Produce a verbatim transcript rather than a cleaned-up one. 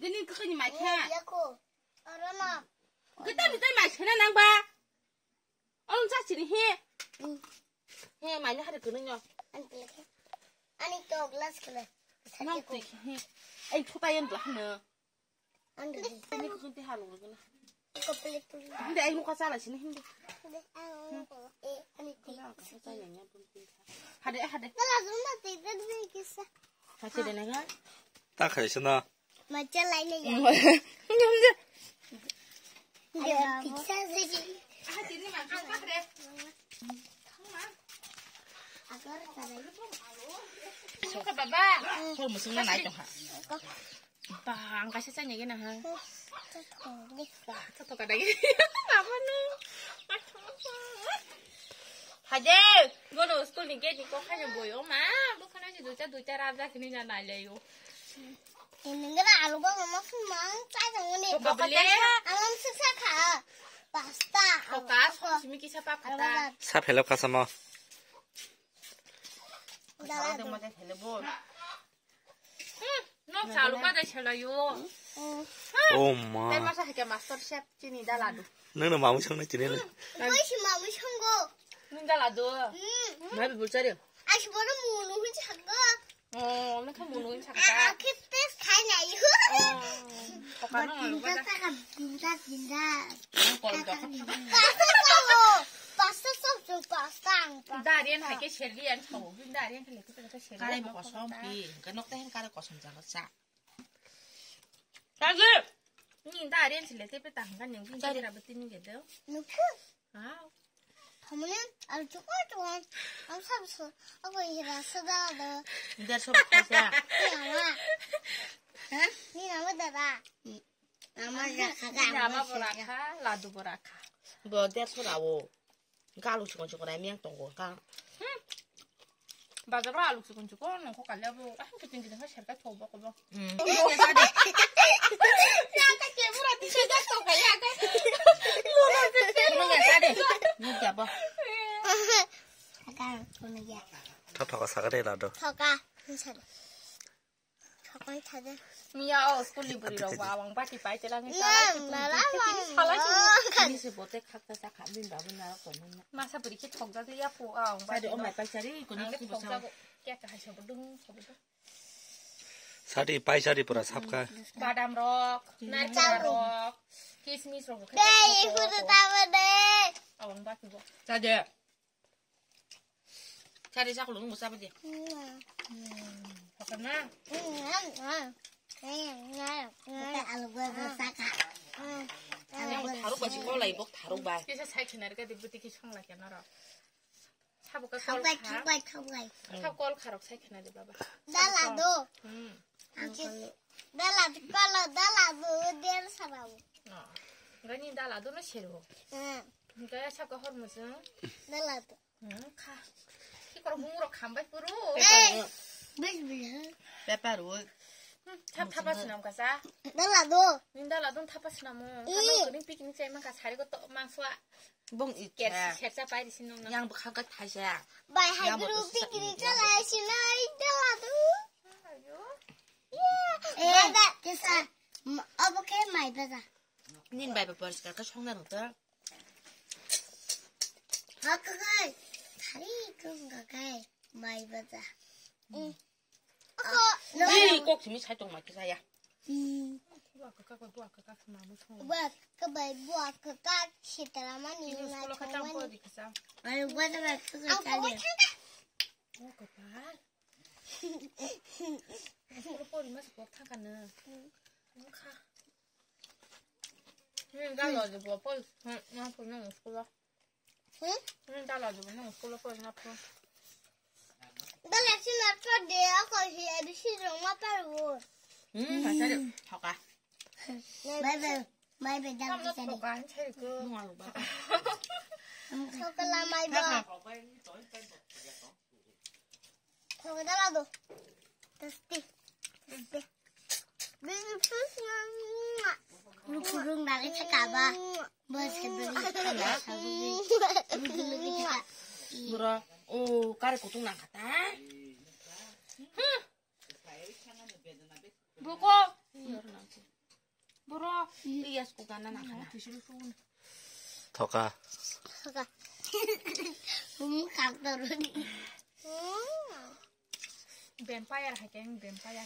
Dini kwkhwini mai kha. Yako. Oro no. Kwtal kwtal mai khana nang ba. Ong cha chini he. He mai no hari kwrwng no. Ani to glass kele. Nang twi he. Ai thuta yen bla hano. Ani kwkhwini te halung rwgwla. Hindi ai mukha chala sini hindi. Hade, hade. Hachi de naga. Ta khai sino. Macha lai na ya. Hindi, hindi. Ayo, pizza sih. Hachi ni makan apa de? Suka baba. Sol musung na nai tong ha. Ba, ang kaisa chanya gena ha. Ba, ta thoka dagi. Apa nu? Haje, gono school ni gate ni kok khaina boyo ma, bo khana si duita duita rab ja sini ja nai leyo. Ini gana alu ba mama phun mang chai jang ni. Bokole. Alam siksa kha. Pasta. Thoka, simi kisa pa khata. Sa phelap kha samo. Dala. Dala de mo de hele bo. Hmm, nok salu ka de chela yo. Oh ma. Tei masa hake master chef chini dala du. Nang na mamu chang na chini le. Koi si mamu chang go. Nung dala du. Hmm. Mai bi bulchari. Ai si bono munu hin chang go. Oh, nung kha munu hin chang ta. Akhe test khai na yo. Oh, poka no malu ka da. Tinta, tinta, tinta. Nang kol do. Pasta sao. Pasta sao, pasta ang. Darian hake serdi an sao. Darian hake. Karai bo kosom pi, hingke nok tei karai kosom jalo cha. Kage. Ni da ren sile te pe tang kan yang bin kira betin ni gedo. Nuku. Ah. Hamne al chuko chuko. Am sab so. Ako hira sada do. Dar sob kasa. Ni ama. Ha? Ni ama dada. Ama rakha. Ni ama bo rakha, ladu bo rakha. Bo dar so rawo. Galu chikon chikon ai miyang tongo ka. Hmm. Bazar ro alu chikon chikon nongkho kalia bo. Ah, kiting kiting khe serkai thok bo kobo. Hmm. Ya ka ke bura ti se jak to kaya ka. Nung ya sade. Nung ya bo. Thoka, thoka sakare lado. Thoka. Sakon thade. Miya o school ni buri rok ba awang bati pai te langi. Na, na, na, na. Ini se bote khakta sa kha bin ba bin na ko na. Masa buri khe thok jade ya po awang bati. Sade o mai pai sari ko ni ki bo sa. Kya ka hai sabo dung sabo dung. Sadi pai sadi pura sapka. Badam rok, narikol rok, kismis rok. Dei, hudu tabo de. Awang bati bo. Sade. Kari sa kulung musa pati. Pakai na. Pakai alu gua gua saka. Alu gua tharuk basi kolai bok tharuk bai. Kisa sai khinar ka dibuti ki song lagi naro. Sabo ka kol kha. Thabai, thabai. Kha kol kharok sai khina de baba. Dala do. Hmm. Dala do kala dala do der sarau. Gani dala do no sero. Hmm. Gaya sabo ka hor musa. Dala do. Hmm, kha. Ki kor bungu rok khambai puru. Bis bis. Pepper wo. Hmm, thap thap sinam kasa. Dala do. Nin dala do thap sinamo. Kano ning picnic chai man ka sari ko to mangso. Bong i. Ker si sersa pai di sinong na. Yang bwkha ka thaisa. Bai hai guru picnic chalai sinai dala do. Ayo. Eh, kesa. Obo ke mai baza. Nin bai ba poriskar ka songna rota. Hakakai, thari kung kakai, mai baja. Ni kok simi sai tong ma kisa ya. Bua kaka, bua kaka, bua kaka, sima mu thong. Bua kaka, bua kaka, sitara mani. Ini na sekolah kacang kau di kisa. Ayo, bua kaka, kaka. Ang kau kali. Kacang ka. Oh, kepal. Sekolah pori mas kok thang kana. Engkha. Ni dala de bo pol, na pol na school. Hmm? Ni dala de bo na school pol na pol. Dala si na to de ako hi A B C rong ma par wo. Hmm, masa de thoka. Bye bye. Bye bye dala si. Thoka ni sai ko. Nung alu ba. Thoka la mai ba. Thoka dala do. Testi. Testi. Rukung rukung dari cekaba. Bos kedua cekaba sabu. Rukung rukung cekaba. Bro, oh, kare kutung nang kata. Buko. Borok. Iya, sukana na khana. Thoka. Bumung kang toroni. Vampire hai khe, vampire.